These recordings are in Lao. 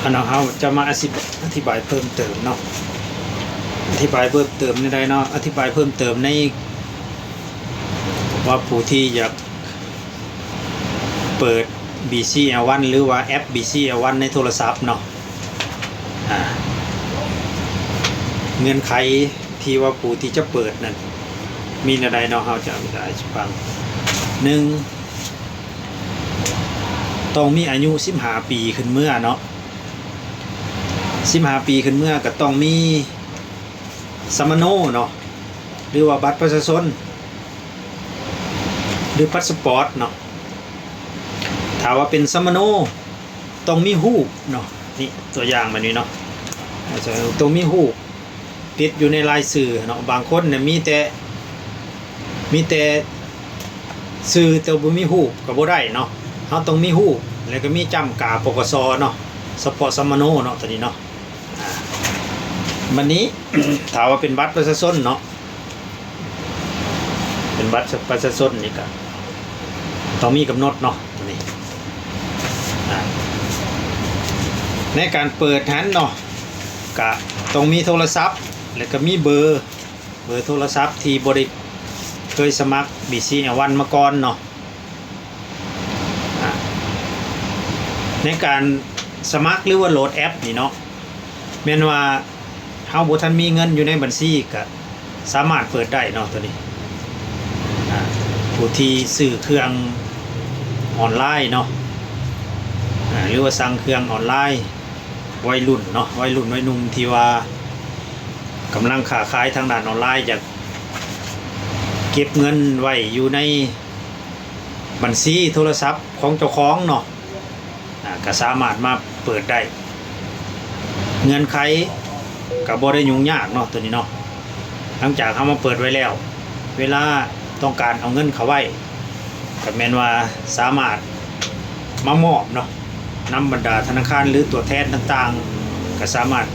ອັນເນາະ ເຮົາຈະມາອະຊິ ອະທິບາຍເພີ່ມເຕີມເນາະ. ອະທິບາຍເພີ່ມເຕີມແນວໃດເນາະ? ອະທິບາຍເພີ່ມເຕີມໃນວ່າຜູ້ທີ່ຢາກເປີດ BCL One ຫຼືວ່າແອັບ BCL One ໃນໂທລະສັບເນາະ. ອາ ເງື່ອນໄຂທີ່ວ່າຜູ້ທີ່ຈະເປີດນັ້ນມີແນວໃດເນາະ? ເຮົາຈະອະທິບາຍໃຫ້ຟັງ. ໜຶ່ງ ຕ້ອງມີອາຍຸສິບຫ້າປີຂຶ້ນເມືອເນາະ. ສິບຫ້າປີຂຶ້ນເມືອກໍຕ້ອງມີສຳມະໂນເນາະ ຫຼືວ່າບັດປະຊາຊົນ ຫຼືພາສປອດເນາະ. ຖ້າວ່າເປັນສຳມະໂນ ຕ້ອງມີຮູບເນາະ. ນີ້ຕົວຢ່າງແບບນີ້ເນາະ, ຕ້ອງມີຮູບຕິດຢູ່ໃນລາຍຊື່ເນາະ. ບາງຄົນນະມີແຕ່ ມີແຕ່ຊື່ແຕ່ບໍ່ມີຮູບກໍບໍ່ໄດ້ເນາະ. ເຮົາຕ້ອງມີຮູບ ແລ້ວກໍມີຈ້ຳກາ ປກສ ເນາະ, ສະເພາະສຳມະໂນເນາະ ຕົວນີ້ເນາະ. ອາ ບັດນີ້ ຖ້າວ່າເປັນບັດປະຊາຊົນເນາະ, ເປັນບັດປະຊາຊົນນີ້ກໍຕ້ອງມີກຳນົດເນາະ ຕົວນີ້. ອາ ໃນການເປີດຫັ້ນເນາະ ກະຕ້ອງມີໂທລະສັບ ແລ້ວກໍມີເບີ ເບີໂທລະສັບທີ່ບໍ່ໄດ້ເຄີຍສະໝັກ BCL One ມາກ່ອນເນາະ. ອາ ໃນການສະໝັກ ຫຼືວ່າໂຫຼດແອັບນີ້ເນາະ, ແມ່ນວ່າເຮົາບໍ່ທັນມີເງິນຢູ່ໃນບັນຊີ ກະສາມາດເປີດໄດ້ເນາະ ຕົວນີ້. ອາ ຜູ້ທີ່ຊື້ເຄື່ອງອອນລາຍເນາະ ອາ ຫຼືວ່າສັ່ງເຄື່ອງອອນລາຍ, ໄວລຸ້ນເນາະ ໄວລຸ້ນໄວໜຸ່ມທີ່ວ່າກຳລັງຄ້າຂາຍທາງດ້ານອອນລາຍ ຢາກເກັບເງິນໄວ້ຢູ່ໃນບັນຊີໂທລະສັບຂອງເຈົ້າຂອງເນາະ, ອາ ກໍສາມາດມາເປີດໄດ້. ເງື່ອນໄຂກໍບໍ່ໄດ້ຫຍຸ້ງຍາກເນາະ ຕົວນີ້ເນາະ. ຫຼັງຈາກເຮົາມາເປີດໄວ້ແລ້ວ ເວລາຕ້ອງການເອົາເງິນເຂົ້າໄວ້ ກໍແມ່ນວ່າສາມາດມາມອບເນາະ, ນຳບັນດາທະນາຄານ ຫຼື ຕົວແທນຕ່າງໆ ກໍສາມາດ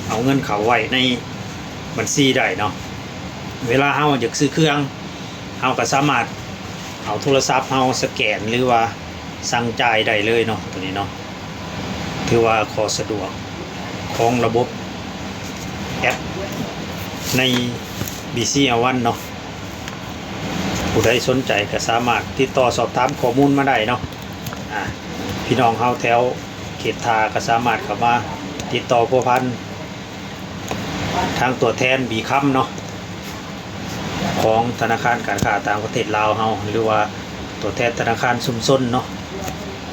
ເອົາເງິນເຂົ້າໄວ້ໃນບັນຊີໄດ້ເນາະ. ເວລາເຮົາຢາກຊື້ເຄື່ອງ ເຮົາກໍສາມາດເອົາໂທລະສັບເຮົາສະແກນ ຫຼືວ່າສັ່ງຈ່າຍໄດ້ເລີຍເນາະ ຕົວນີ້ເນາະ. ຖືວ່າຂໍ້ສະດວກຂອງລະບົບແອັບໃນ BCL One ເນາະ. ຜູ້ໃດສົນໃຈກໍສາມາດຕິດຕໍ່ສອບຖາມຂໍ້ມູນມາໄດ້ເນາະ. ອາ ພີ່ນ້ອງເຮົາແຖວເຂດທ່າກໍສາມາດເຂົ້າມາຕິດຕໍ່ພົວພັນ ທາງຕົວແທນ B-Come ເນາະ ຂອງທະນາຄານການຄ້າຕ່າງປະເທດລາວເຮົາ ຫຼືວ່າຕົວແທນທະນາຄານຊຸມຊົນເນາະ,